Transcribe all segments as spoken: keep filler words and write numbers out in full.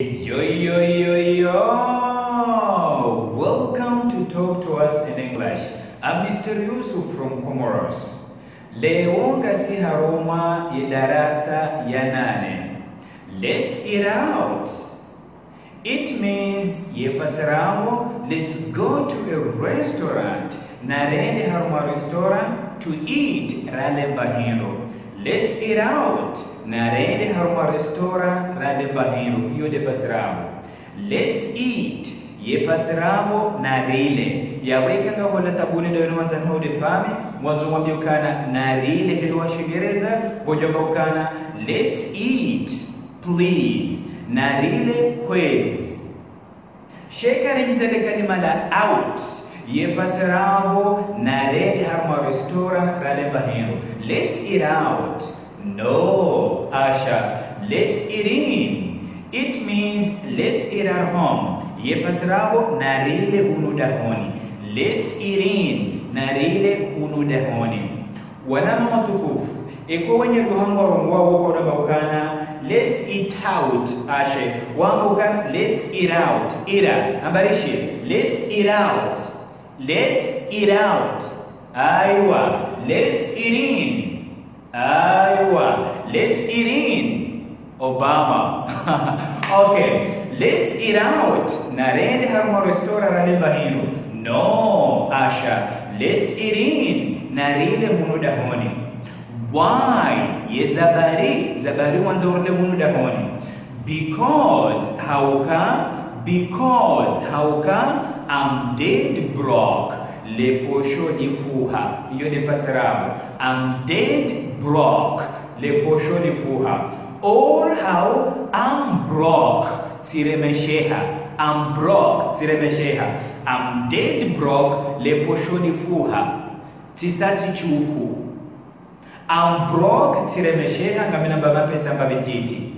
Yo, yo, yo, yo! Welcome to Talk to Us in English. I'm Mister Yusuf from Comoros. Leo ngasi harumwa ye darasa ya nane. Let's eat out. It means, ye fasiri yaho, let's go to a restaurant. Narende harumwa restaurant to eat, rale mba hindru. Let's eat out. Narende harumwa restaurant, rale mba hindru. Iyo nde fasiri yaho. Let's eat. Ye fasiri yaho, narile. Yapvo eka ngaho la tabuni ndo yinu wandzani hau nde fami, ngwandzo wambe ukana narile he lugha ya Shingereza, ngodjo amba ukana, let's eat, please. Narile, kwezi. Sha eka ringiza le kalima la out, ye fasiri yaho, narende harumwa restaurant, rale mba hindru. Let's eat out. No, asha. Let's eat in. It means, let's eat at home. Ye fasiri yaho, narile hunu dahoni. Let's eat in. Narile hunu dahoni. Wananya watukufu, eka wenye lugha ngwarongoao woko wamba ukana, let's eat out, asha. Wamba ukana, let's eat out. Ira, amba rishe, let's eat out. Let's eat out. Aiwa, let's eat in. Aiwa, let's eat in. Obama. Okay, let's eat out. Narende harumwa restaurant rale mba hindru. No, asha. Let's eat in. Narile hunu dahoni. Why? Ye sababu, sababu wandza urile hunu dahoni. Because, hauka, because, hauka, I'm dead broke. Le posho lifuha. Iyo nde fasiri yaho. I'm dead broke. Le posho lifuha. Or hau, I'm broke. Tsiremesheha. I'm broke. Tsiremesheha. I'm dead broke. Le posho lifuha. Tsisa tsishufu. I'm broke, tsiremesheha, ngamina mba mapesa mba ntiti.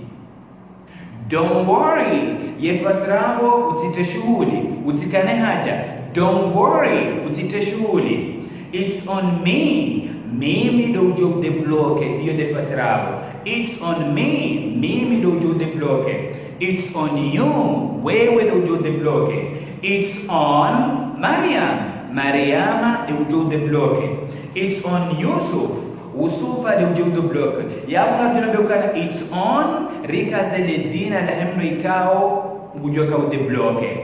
Don't worry, ye fasiri yaho, utsitre shuhuli, utsikane haja. Don't worry, utsitre shuhuli. It's on me, mimi ndo udjo débloquer, iyo nde fasiri yaho. It's on me, mimi ndo udjo débloquer. It's on you, wewe ndo udjo débloquer. It's on Mariam, Mariama ndo udjo débloquer. It's on Yusuf, Usufa ndo udjo débloquer. Yapvo ngamdjo amba ukana it's on, rikaze le dzina lahe mndru ikao ngudjo kao débloquer.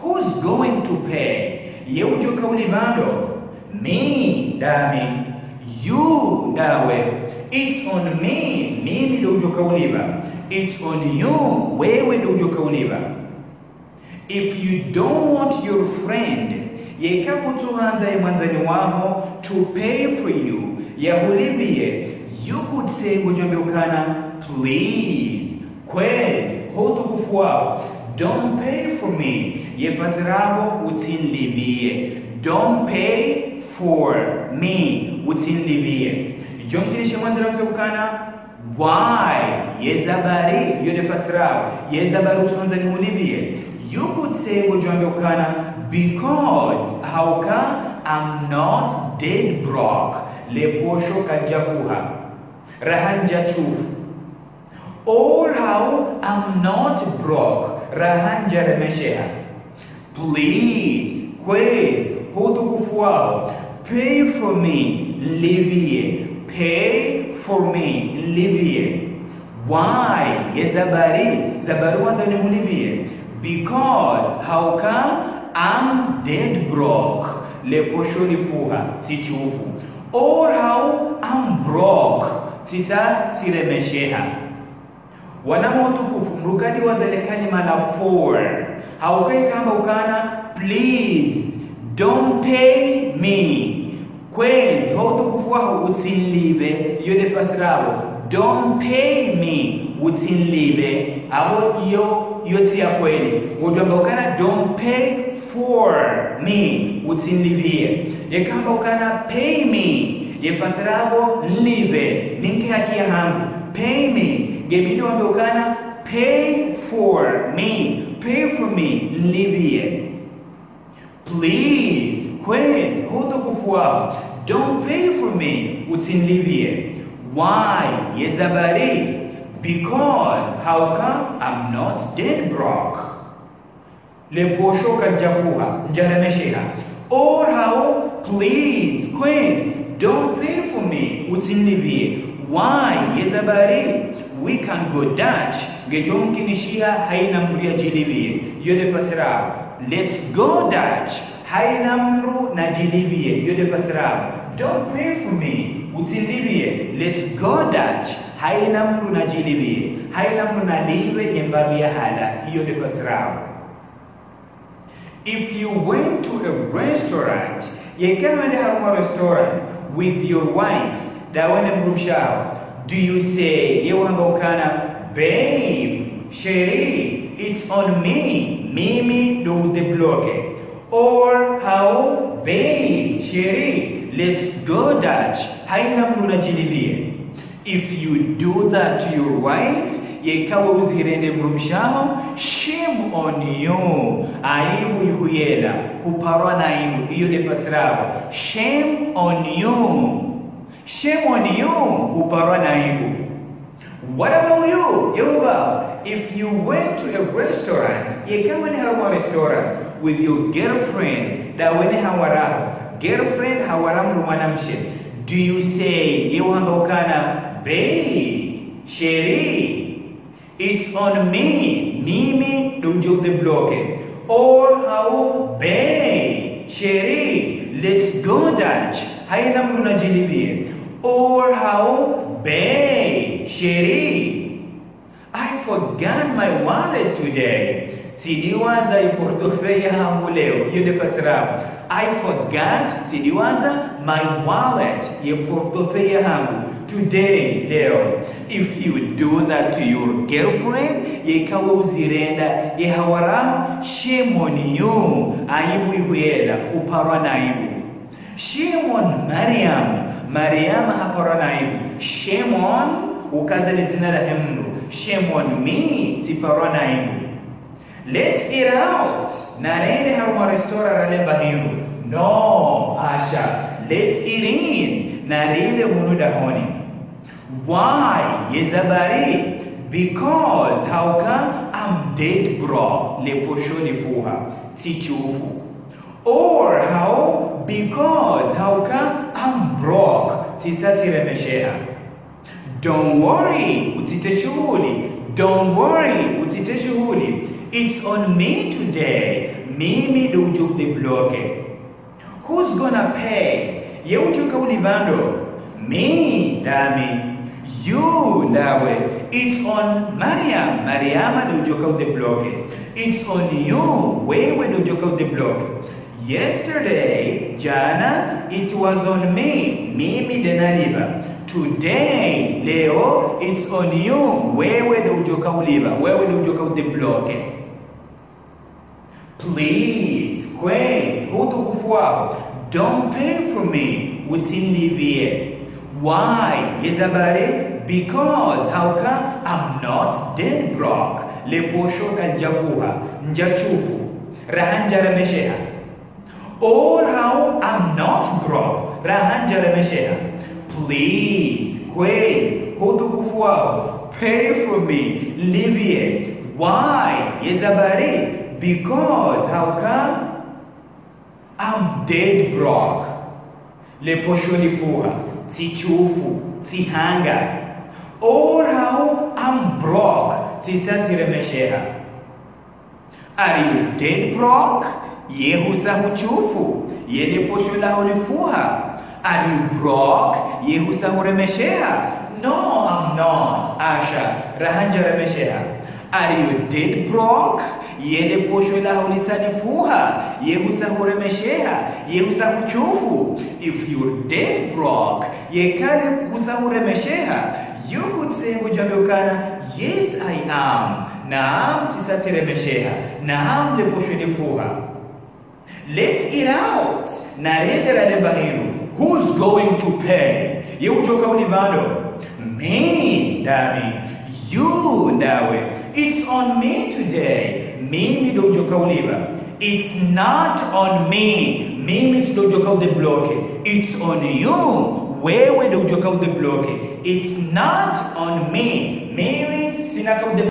Who's going to pay? Ye udjo kao ulipva ndo? Me, ndami. You, ndawe. It's on me, mimi ndo udjo kao ulipva. It's on you, wewe ndo udjo kao ulipva. If you don't want your friend, yeka kutsuhandza ye mwandzani waho, to pay for you, yahulipviye, you could say, ngodjo amba ukana, please, kwezi, ho utukufu waho, don't pay for me, ye fasiri yaho, utsinilipviye. Don't pay for me, utsinilipviye. Idjo mkinishe mwandzani waho ukana, why? Ye sababu, iyo nde fasiri yaho. Ye sababu utsuhandza nihulipviye. You could say, ngodjo amba ukana, because, hauka, I'm not dead broke. Le posho kalijafuha. Raha ntsishufu. Or hau, I'm not broke. Raha ntsiremesheha. Please, kwezi, ho utukufu waho, pay for me, nilipviye, pay for me, nilipviye. Why? Ye sababu, sababu wandza nihulipviye. Because, hauka, I'm dead broke, le posho lifuha, tsishufu. Or hau, I'm broke, tsisa tsiremesheha. Wananya watukufu, mdru kadiwaza le kalima la for. Hauka eka hamba ukana, please, don't pay me. Kwezi, ho utukufu waho, utsinilipve, iyo nde fasiri yaho. Don't pay me, utsinilipve. Apvo iyo, iyo tsi ya kweli. Ngodjo amba ukana, don't pay for me, utsinilipviye. Yeka hamba ukana, pay me, ye fasiri yaho, nilipve, ninke haki yahangu. Pay me, ngebidi wambe ukana, pay for me, pay for me, nilipviye. Please, kwezi, ho utukufu waho, don't pay for me, utsinilipviye. Why? Ye sababu, Because, hauka, I'm not dead broke. Le posho kalidjafuha, ndjaremesheha. Or hau, please, kwezi, don't pay for me, utsinilipviye. Why, yeza bari, we can go Dutch, ngedjo mkinishiha haina mdru yadjilipviye. Iyo nde fasiri yaho. Let's go Dutch, haina mdru nadjilipviye. Iyo nde fasiri yaho. Don't pay for me, utsinilipviye. Let's go Dutch, haina mdru nadjilipviye. Haina mdru nalipve ye mbapvi yahala. Iyo nde fasiri yaho. If you went to a restaurant, yeka wende harumwa restaurant with your wife, ndawe ne mdrumshe waho, do you say, ye uhamba ukana, babe, chérie, it's on me, mimi ndo udébloqué. Or hau, babe, chérie, let's go Dutch, haina mdru nadjilipviye. If you do that to your wife, yeka we uzirende mdrumshe waho, shame on you. Aibu ihuyela, huparwa na aibu. Iyo nde fasiri yaho. Shame on you. Shame on you, huparwa na aibu. What about you? Ye uba, if you went to a restaurant, yeka wende harumwa restaurant with your girlfriend, ndawe ne hawara yaho. Girlfriend, hawara mdru mwanamshe. Do you say, ye uhamba ukana, babe, chérie, it's on me, mimi ndo udjo udébloqué. Or hau, babe, chérie, let's go Dutch, haina mdru nadjilipviye. Or hau, babe, chérie, I forgot my wallet today. Tsidiwaza ye portefeuille yahangu leo. Iyo nde fasiri yaho. I forgot, tsidiwaza, my wallet, ye portefeuille yahangu, today, leo. If you do that to your girlfriend, yeka we uzirenda ye hawara yaho, shame on you. Aibu ihuyela, huparwa na aibu. Shame on Mariam. Mariam haparwa na aibu. Shame on, ukaza le dzina lahe mdru. Shame on me, tsiparwa na aibu. Let's eat out. Narende harumwa restaurant rale mbahindru. No, asha. Let's eat in. Narende hunu dahoni. Why, yeza bari? Because, hauka, I'm dead broke. Le posho lifuha. Tsishufu. Or hau, because, hauka, I'm broke, tsisa tsiremesheha. Don't worry, utsite shuhuli. Don't worry, utsite shuhuli. It's on me today. Mimi ndo udjo udébloqué. Who's gonna pay? Ye udjoka ulipva ndo? Me, ndami. You, ndawe. It's on Mariam. Mariama ndo udjoka udébloqué. It's on you. Wewe ndo udjoka udébloqué. Yesterday, jana, it was on me, mimi nde nalipva. Today, leo, it's on you, wewe ndo udjoka ulipva, wewe ndo udjoka udébloqué. Please, kwezi, utukufu waho, don't pay for me, utsinilipviye. Why? Yeza bari? Because, hauka, I'm not dead broke. Le posho kalidjafuha, ndjashufu, raha ndjaremesheha. Or hau, I'm not broke, raha ndjaremesheha. Please, kwezi, utukufu waho, pay for me, nilipviye. Why? Yeza bari? Because, hauka, I'm dead broke. Le posho lifuha, tsishufu, tsihanga. Or hau, I'm broke, tsisa tsiremesheha. Are you dead broke? Ye husa hushufu, ye le posho laho lifuha. Are you broke? Ye husa huremesheha. No, I'm not. Asha, raha ndjaremesheha. Are you dead broke? Ye le posho laho lisa lifuha, ye husa huremesheha, ye husa hushufu. If you're dead broke, yeka le husa huremesheha, you could say, ngudjo amba ukana, yes, I am. Naam, tsisa tsiremesheha. Naam, le posho lifuha. Let's eat out. Narende rale mbahindru. Who's going to pay? Ye udjoka ulipva ndo? Me, ndami. You, ndawe. It's on me today. Mimi ndo udjoka ulipva. It's not on me. Mimi tsi ndo udjoka udébloqué. It's on you. Wewe ndo udjoka udébloqué. It's not on me. Me means tsina kabuda